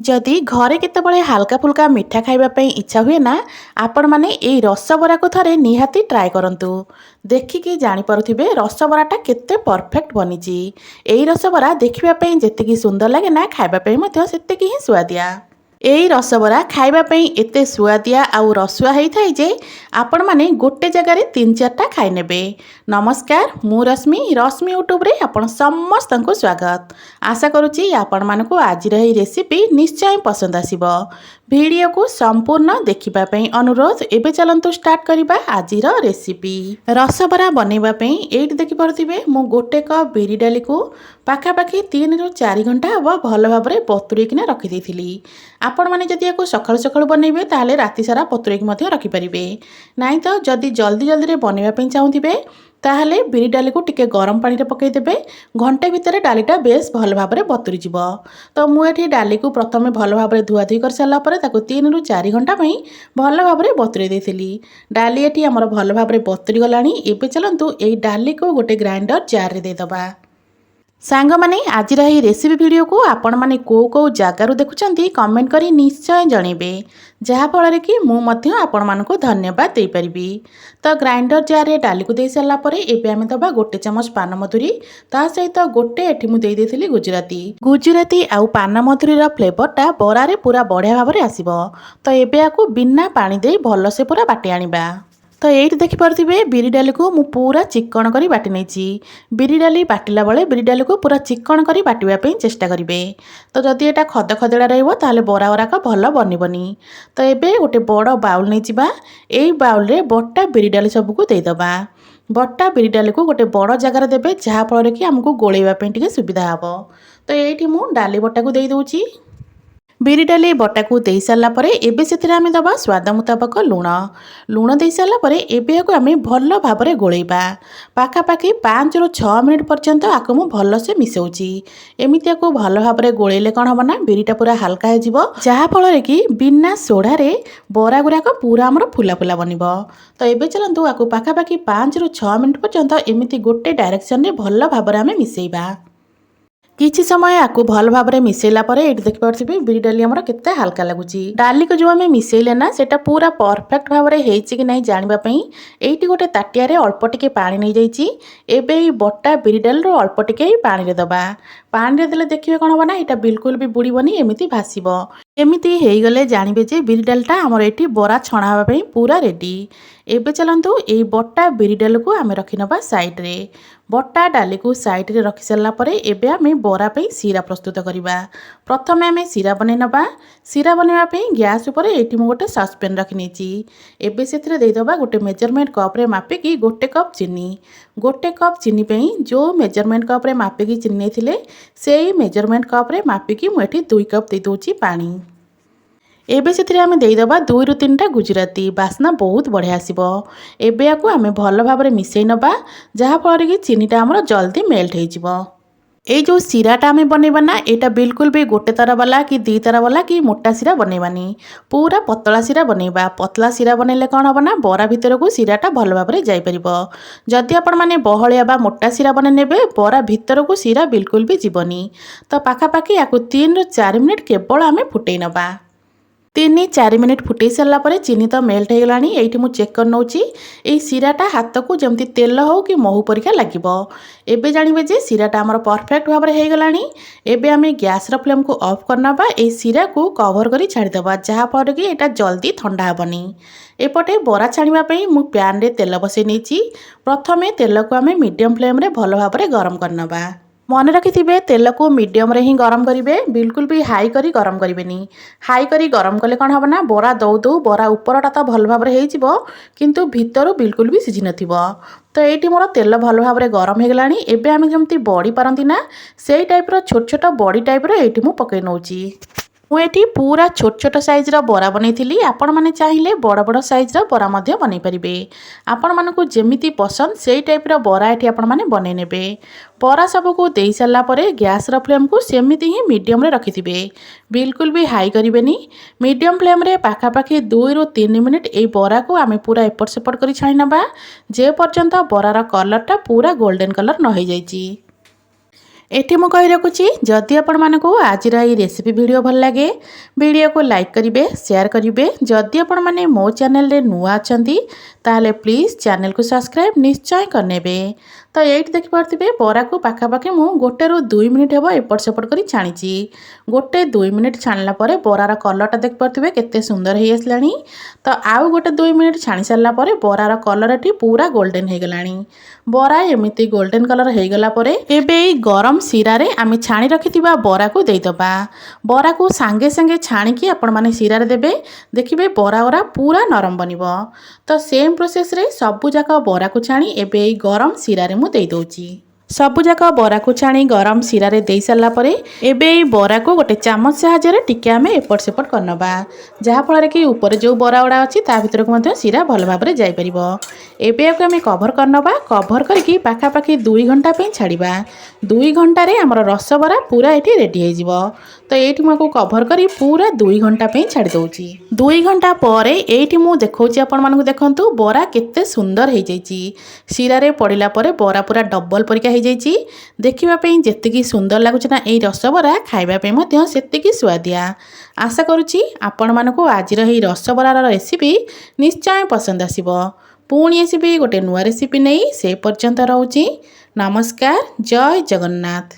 ଯଦି ଘରେ କେତେବେଳେ ହାଲକା ଫୁଲକା ମିଠା ଖାଇବା ପାଇଁ ଇଚ୍ଛା ହୁଏ ନା, ଆପଣମାନେ ଏଇ ରସବରାକୁ ଥରେ ନିହାତି ଟ୍ରାଏ କରନ୍ତୁ। ଦେଖିକି ଜାଣିପାରୁଥିବେ ରସବରାଟା କେତେ ପରଫେକ୍ଟ ବନିଛି। ଏଇ ରସବରା ଦେଖିବା ପାଇଁ ଯେତିକି ସୁନ୍ଦର ଲାଗେ ନା, ଖାଇବା ପାଇଁ ମଧ୍ୟ ସେତିକି ହିଁ ସୁଆଦିଆ। ଏଇ ରସବରା ଖାଇବା ପାଇଁ ଏତେ ସୁଆଦିଆ ଆଉ ରସୁଆ ହେଇଥାଏ ଯେ ଆପଣମାନେ ଗୋଟେ ଜାଗାରେ ତିନି ଚାରିଟା ଖାଇନେବେ। ନମସ୍କାର, ମୁଁ ରଶ୍ମି। ରଶ୍ମି ୟୁଟ୍ୟୁବରେ ଆପଣ ସମସ୍ତଙ୍କୁ ସ୍ୱାଗତ। ଆଶା କରୁଛି ଆପଣମାନଙ୍କୁ ଆଜିର ଏହି ରେସିପି ନିଶ୍ଚୟ ପସନ୍ଦ ଆସିବ। ଭିଡ଼ିଓକୁ ସମ୍ପୂର୍ଣ୍ଣ ଦେଖିବା ପାଇଁ ଅନୁରୋଧ। ଏବେ ଚାଲନ୍ତୁ ଷ୍ଟାର୍ଟ କରିବା ଆଜିର ରେସିପି। ରସବରା ବନେଇବା ପାଇଁ ଏଇଠି ଦେଖିପାରୁଥିବେ, ମୁଁ ଗୋଟେ କପ୍ ବିରି ଡାଲିକୁ ପାଖାପାଖି 3ରୁ 4 ଘଣ୍ଟା ହେବ ଭଲ ଭାବରେ ବତୁରେଇକିନା ରଖିଦେଇଥିଲି। ଆପଣମାନେ ଯଦି ୟାକୁ ସକାଳୁ ସକାଳୁ ବନେଇବେ, ତାହେଲେ ରାତି ସାରା ବତୁରେଇକି ମଧ୍ୟ ରଖିପାରିବେ। ନାଇଁ ତ ଯଦି ଜଲ୍ଦି ଜଲ୍ଦିରେ ବନେଇବା ପାଇଁ ଚାହୁଁଥିବେ, ତାହେଲେ ବିରି ଡାଲିକୁ ଟିକେ ଗରମ ପାଣିରେ ପକାଇଦେବେ। ଘଣ୍ଟେ ଭିତରେ ଡାଲିଟା ବେଶ ଭଲ ଭାବରେ ବତୁରିଯିବ। ତ ମୁଁ ଏଠି ଡାଲିକୁ ପ୍ରଥମେ ଭଲ ଭାବରେ ଧୁଆଧୁଇ କରିସାରିଲା ପରେ ତାକୁ 3ରୁ 4 ଘଣ୍ଟା ପାଇଁ ଭଲ ଭାବରେ ବତୁରେଇ ଦେଇଥିଲି। ଡାଲି ଏଠି ଆମର ଭଲ ଭାବରେ ବତୁରି ଗଲାଣି। ଏବେ ଚାଲନ୍ତୁ ଏଇ ଡାଲିକୁ ଗୋଟେ ଗ୍ରାଇଣ୍ଡର ଜାର୍ରେ ଦେଇଦେବା। ସାଙ୍ଗମାନେ, ଆଜିର ଏହି ରେସିପି ଭିଡ଼ିଓକୁ ଆପଣମାନେ କେଉଁ କେଉଁ ଜାଗାରୁ ଦେଖୁଛନ୍ତି, କମେଣ୍ଟ କରି ନିଶ୍ଚୟ ଜଣାଇବେ, ଯାହାଫଳରେ କି ମୁଁ ମଧ୍ୟ ଆପଣମାନଙ୍କୁ ଧନ୍ୟବାଦ ଦେଇପାରିବି। ତ ଗ୍ରାଇଣ୍ଡର ଜାର୍ରେ ଡାଲିକୁ ଦେଇ ସାରିଲା ପରେ ଏବେ ଆମେ ଦେବା ଗୋଟେ ଚାମଚ ପାନମଧୁରୀ। ତା ସହିତ ଗୋଟେ ଏଠି ମୁଁ ଦେଇ ଦେଇଥିଲି ଗୁଜୁରାତି। ଗୁଜୁରାତି ଆଉ ପାନମଧୁରୀର ଫ୍ଲେଭରଟା ବରାରେ ପୁରା ବଢ଼ିଆ ଭାବରେ ଆସିବ। ତ ଏବେ ୟାକୁ ବିନା ପାଣି ଦେଇ ଭଲସେ ପୁରା ବାଟି ଆଣିବା। ତ ଏଇଠି ଦେଖିପାରୁଥିବେ, ବିରି ଡାଲିକୁ ମୁଁ ପୁରା ଚିକ୍କଣ କରି ବାଟି ନେଇଛି। ବିରି ଡାଲି ବାଟିଲା ବେଳେ ବିରି ଡାଲିକୁ ପୁରା ଚିକ୍କଣ କରି ବାଟିବା ପାଇଁ ଚେଷ୍ଟା କରିବେ। ତ ଯଦି ଏଇଟା ଖଦ ଖଦଡ଼ା ରହିବ, ତାହେଲେ ବରା ଗୁରାକ ଭଲ ବନିବନି। ତ ଏବେ ଗୋଟେ ବଡ଼ ବାଉଲ୍ ନେଇଯିବା। ଏଇ ବାଉଲ୍ରେ ବଟା ବିରି ଡାଲି ସବୁକୁ ଦେଇଦେବା। ବଟା ବିରି ଡାଲିକୁ ଗୋଟେ ବଡ଼ ଜାଗାରେ ଦେବେ, ଯାହାଫଳରେ କି ଆମକୁ ଗୋଳେଇବା ପାଇଁ ଟିକେ ସୁବିଧା ହେବ। ତ ଏଇଠି ମୁଁ ଡାଲି ବଟାକୁ ଦେଇଦେଉଛି। ବିରି ଡାଲି ବଟାକୁ ଦେଇ ସାରିଲା ପରେ ଏବେ ସେଥିରେ ଆମେ ଦେବା ସ୍ୱାଦ ମୁତାବକ ଲୁଣ। ଲୁଣ ଦେଇ ସାରିଲା ପରେ ଏବେ ଏହାକୁ ଆମେ ଭଲ ଭାବରେ ଗୋଳେଇବା। ପାଖାପାଖି 5ରୁ 6 ମିନିଟ୍ ପର୍ଯ୍ୟନ୍ତ ଆକୁ ମୁଁ ଭଲସେ ମିଶାଉଛି। ଏମିତି ଆକୁ ଭଲ ଭାବରେ ଗୋଳେଇଲେ କ'ଣ ହେବ ନା, ବିରିଟା ପୁରା ହାଲକା ହେଇଯିବ, ଯାହାଫଳରେ କି ବିନା ସୋଢ଼ାରେ ବରା ଗୁଡ଼ାକ ପୁରା ଆମର ଫୁଲା ଫୁଲା ବନିବ। ତ ଏବେ ଚାଲନ୍ତୁ ଆକୁ ପାଖାପାଖି 5ରୁ 6 ମିନିଟ୍ ପର୍ଯ୍ୟନ୍ତ ଏମିତି ଗୋଟେ ଡାଇରେକ୍ସନରେ ଭଲ ଭାବରେ ଆମେ ମିଶାଇବା। କିଛି ସମୟ ଆକୁ ଭଲ ଭାବରେ ମିଶାଇଲା ପରେ ଏଇଠି ଦେଖିପାରୁଥିବେ, ବିରି ଡାଲି ଆମର କେତେ ହାଲକା ଲାଗୁଛି। ଡାଲିକୁ ଯେଉଁ ଆମେ ମିଶାଇଲେ ନା, ସେଇଟା ପୁରା ପରଫେକ୍ଟ ଭାବରେ ହେଇଛି କି ନାହିଁ ଜାଣିବା ପାଇଁ ଏଇଠି ଗୋଟେ ତାଟିଆରେ ଅଳ୍ପ ଟିକେ ପାଣି ନେଇଯାଇଛି। ଏବେ ଏଇ ବଟା ବିରି ଡାଲିରୁ ଅଳ୍ପ ଟିକେ ଏଇ ପାଣିରେ ଦେବା। ପାଣିରେ ଦେଲେ ଦେଖିବେ କ'ଣ ହେବ ନା, ଏଇଟା ବିଲକୁଲ ବି ବୁଡ଼ିବନି, ଏମିତି ଭାସିବ। ଏମିତି ହେଇଗଲେ ଜାଣିବେ ଯେ ବିରି ଡାଲିଟା ଆମର ଏଇଠି ବରା ଛଣା ହେବା ପାଇଁ ପୁରା ରେଡ଼ି। ଏବେ ଚାଲନ୍ତୁ ଏଇ ବଟା ବିରି ଡାଲିକୁ ଆମେ ରଖିନେବା ସାଇଡ଼୍ରେ। ବଟା ଡାଲିକୁ ସାଇଡ଼୍ରେ ରଖିସାରିଲା ପରେ ଏବେ ଆମେ ବରା ପାଇଁ ଶିରା ପ୍ରସ୍ତୁତ କରିବା। ପ୍ରଥମେ ଆମେ ଶିରା ବନେଇ ନେବା। ଶିରା ବନେଇବା ପାଇଁ ଗ୍ୟାସ୍ ଉପରେ ଏଇଠି ମୁଁ ଗୋଟେ ସସ୍ପେନ୍ ରଖିନେଇଛି। ଏବେ ସେଥିରେ ଦେଇଦେବା ଗୋଟେ ମେଜରମେଣ୍ଟ କପ୍ରେ ମାପିକି ଗୋଟେ କପ୍ ଚିନି। ଗୋଟେ କପ୍ ଚିନି ପାଇଁ ଯେଉଁ ମେଜରମେଣ୍ଟ କପ୍ରେ ମାପିକି ଚିନି ନେଇଥିଲେ, ସେଇ ମେଜରମେଣ୍ଟ କପ୍ରେ ମାପିକି ମୁଁ ଏଠି 2 କପ୍ ଦେଇଦେଉଛି ପାଣି। ଏବେ ସେଥିରେ ଆମେ ଦେଇଦେବା ଦୁଇରୁ ତିନିଟା ଗୁଜୁରାତି। ବାସ୍ନା ବହୁତ ବଢ଼ିଆ ଆସିବ। ଏବେ ୟାକୁ ଆମେ ଭଲ ଭାବରେ ମିଶାଇ ନେବା, ଯାହାଫଳରେ କି ଚିନିଟା ଆମର ଜଲ୍ଦି ମେଲ୍ଟ ହେଇଯିବ। ଏଇ ଯେଉଁ ଶିରାଟା ଆମେ ବନେଇବା ନା, ଏଇଟା ବିଲକୁଲ ବି ଗୋଟେ ତାର ବାଲା କି ଦୁଇ ତାର ବାଲା କି ମୋଟା ଶିରା ବନେଇବାନି। ପୁରା ପତଳା ଶିରା ବନେଇବା। ପତଳା ଶିରା ବନେଇଲେ କ'ଣ ହେବ ନା, ବରା ଭିତରକୁ ଶିରାଟା ଭଲ ଭାବରେ ଯାଇପାରିବ। ଯଦି ଆପଣମାନେ ବହଳିଆ ବା ମୋଟା ଶିରା ବନେଇ ନେବେ, ବରା ଭିତରକୁ ଶିରା ବିଲକୁଲ ବି ଯିବନି। ତ ପାଖାପାଖି ୟାକୁ 3ରୁ 4 ମିନିଟ୍ କେବଳ ଆମେ ଫୁଟେଇ ନେବା। 3-4 ମିନିଟ୍ ଫୁଟେଇ ସାରିଲା ପରେ ଚିନି ତ ମେଲ୍ଟ ହେଇଗଲାଣି। ଏଇଠି ମୁଁ ଚେକ୍ କରି ନେଉଛି। ଏଇ ଶିରାଟା ହାତକୁ ଯେମିତି ତେଲ ହେଉ କି ମହୁ ପରିକା ଲାଗିବ। ଏବେ ଜାଣିବେ ଯେ ଶିରାଟା ଆମର ପରଫେକ୍ଟ ଭାବରେ ହେଇଗଲାଣି। ଏବେ ଆମେ ଗ୍ୟାସ୍ର ଫ୍ଲେମ୍କୁ ଅଫ୍ କରିନେବା। ଏଇ ଶିରାକୁ କଭର୍ କରି ଛାଡ଼ିଦେବା, ଯାହାଫଳରେ କି ଏଇଟା ଜଲ୍ଦି ଥଣ୍ଡା ହେବନି। ଏପଟେ ବରା ଛାଣିବା ପାଇଁ ମୁଁ ପ୍ୟାନ୍ରେ ତେଲ ବସେଇ ନେଇଛି। ପ୍ରଥମେ ତେଲକୁ ଆମେ ମିଡ଼ିୟମ୍ ଫ୍ଲେମ୍ରେ ଭଲ ଭାବରେ ଗରମ କରିନେବା। ମନେ ରଖିଥିବେ, ତେଲକୁ ମିଡ଼ିୟମରେ ହିଁ ଗରମ କରିବେ, ବିଲକୁଲ ବି ହାଇ କରି ଗରମ କରିବେନି। ହାଇ କରି ଗରମ କଲେ କ'ଣ ହେବ ନା, ବରା ଦଉ ଦଉ ବରା ଉପରଟା ତ ଭଲ ଭାବରେ ହେଇଯିବ, କିନ୍ତୁ ଭିତରୁ ବିଲକୁଲ ବି ସିଝି ନଥିବ। ତ ଏଇଠି ମୋର ତେଲ ଭଲ ଭାବରେ ଗରମ ହେଇଗଲାଣି। ଏବେ ଆମେ ଯେମିତି ବଡ଼ି ପାରନ୍ତି ନା, ସେଇ ଟାଇପ୍ର ଛୋଟ ଛୋଟ ବଡ଼ି ଟାଇପ୍ର ଏଇଠି ମୁଁ ପକାଇ ନେଉଛି। ମୁଁ ଏଠି ପୁରା ଛୋଟ ଛୋଟ ସାଇଜ୍ର ବରା ବନେଇଥିଲି। ଆପଣମାନେ ଚାହିଁଲେ ବଡ଼ ବଡ଼ ସାଇଜ୍ର ବରା ମଧ୍ୟ ବନେଇ ପାରିବେ। ଆପଣମାନଙ୍କୁ ଯେମିତି ପସନ୍ଦ, ସେଇ ଟାଇପ୍ର ବରା ଏଠି ଆପଣମାନେ ବନେଇ ନେବେ। ବରା ସବୁକୁ ଦେଇ ସାରିଲା ପରେ ଗ୍ୟାସ୍ର ଫ୍ଲେମ୍କୁ ସେମିତି ହିଁ ମିଡ଼ିୟମରେ ରଖିଥିବେ, ବିଲକୁଲ ବି ହାଇ କରିବେନି। ମିଡ଼ିୟମ୍ ଫ୍ଲେମ୍ରେ ପାଖାପାଖି 2ରୁ 3 ମିନିଟ୍ ଏଇ ବରାକୁ ଆମେ ପୁରା ଏପଟ ସେପଟ କରି ଛାଣି ନେବା, ଯେ ପର୍ଯ୍ୟନ୍ତ ବରାର କଲର୍ଟା ପୁରା ଗୋଲ୍ଡେନ୍ କଲର୍ ନ ହେଇଯାଇଛି। ଏଠି ମୁଁ କହି ରଖୁଛି, ଯଦି ଆପଣମାନଙ୍କୁ ଆଜିର ଏଇ ରେସିପି ଭିଡ଼ିଓ ଭଲ ଲାଗେ, ଭିଡ଼ିଓକୁ ଲାଇକ୍ କରିବେ, ସେୟାର କରିବେ। ଯଦି ଆପଣମାନେ ମୋ ଚ୍ୟାନେଲରେ ନୂଆ ଅଛନ୍ତି, ତାହେଲେ ପ୍ଲିଜ୍ ଚ୍ୟାନେଲକୁ ସବସ୍କ୍ରାଇବ୍ ନିଶ୍ଚୟ କରିନେବେ। ତ ଏଇଠି ଦେଖିପାରୁଥିବେ, ବରାକୁ ପାଖାପାଖି ମୁଁ 1ରୁ 2 ମିନିଟ୍ ହେବ ଏପଟ ସେପଟ କରି ଛାଣିଛି। 1-2 ମିନିଟ୍ ଛାଣିଲା ପରେ ବରାର କଲର୍ଟା ଦେଖିପାରୁଥିବେ କେତେ ସୁନ୍ଦର ହେଇ ଆସିଲାଣି। ତ ଆଉ 1-2 ମିନିଟ୍ ଛାଣି ସାରିଲା ପରେ ବରାର କଲର୍ ଏଠି ପୁରା ଗୋଲ୍ଡେନ୍ ହେଇଗଲାଣି। ବରା ଏମିତି ଗୋଲ୍ଡେନ୍ କଲର୍ ହେଇଗଲା ପରେ ଏବେ ଏଇ ଗରମ ଶିରାରେ ଆମେ ଛାଣି ରଖିଥିବା ବରାକୁ ଦେଇଦେବା। ବରାକୁ ସାଙ୍ଗେ ସାଙ୍ଗେ ଛାଣିକି ଆପଣମାନେ ଶିରାରେ ଦେବେ, ଦେଖିବେ ବରା ଗୁଡ଼ା ପୁରା ନରମ ବନିବ। ତ ସେମ୍ ପ୍ରୋସେସ୍ରେ ସବୁଯାକ ବରାକୁ ଛାଣି ଏବେ ଏଇ ଗରମ ଶିରାରେ ମୁଁ ଦେଇଦେଉଛି। ସବୁଯାକ ବରାକୁ ଛାଣି ଗରମ ଶିରାରେ ଦେଇ ସାରିଲା ପରେ ଏବେ ଏଇ ବରାକୁ ଗୋଟେ ଚାମଚ ସାହାଯ୍ୟରେ ଟିକେ ଆମେ ଏପଟ ସେପଟ କରିନେବା, ଯାହାଫଳରେ କି ଉପରେ ଯେଉଁ ବରା ଗୁଡ଼ା ଅଛି, ତା ଭିତରକୁ ମଧ୍ୟ ଶିରା ଭଲ ଭାବରେ ଯାଇପାରିବ। ଏବେ ୟାକୁ ଆମେ କଭର କରିନେବା। କଭର କରିକି ପାଖାପାଖି 2 ଘଣ୍ଟା ପାଇଁ ଛାଡ଼ିବା। 2 ଘଣ୍ଟାରେ ଆମର ରସବରା ପୁରା ଏଠି ରେଡ଼ି ହେଇଯିବ। ତ ଏଇଠି ମୁଁ ଆକୁ କଭର କରି ପୁରା 2 ଘଣ୍ଟା ପାଇଁ ଛାଡ଼ି ଦେଉଛି। 2 ଘଣ୍ଟା ପରେ ଏଇଠି ମୁଁ ଦେଖାଉଛି ଆପଣମାନଙ୍କୁ। ଦେଖନ୍ତୁ, ବରା କେତେ ସୁନ୍ଦର ହେଇଯାଇଛି। ଶିରାରେ ପଡ଼ିଲା ପରେ ବରା ପୁରା ଡବଲ ପରିକା ହେଇଯାଇଛି। ଦେଖିବା ପାଇଁ ଯେତିକି ସୁନ୍ଦର ଲାଗୁଛି ନା, ଏଇ ରସବରା ଖାଇବା ପାଇଁ ମଧ୍ୟ ସେତିକି ସୁଆଦିଆ। ଆଶା କରୁଛି ଆପଣମାନଙ୍କୁ ଆଜିର ଏହି ରସବରାର ରେସିପି ନିଶ୍ଚୟ ପସନ୍ଦ ଆସିବ। ପୁଣି ଆସିବି ଗୋଟେ ନୂଆ ରେସିପି ନେଇ। ସେ ପର୍ଯ୍ୟନ୍ତ ରହୁଛି। ନମସ୍କାର, ଜୟ ଜଗନ୍ନାଥ।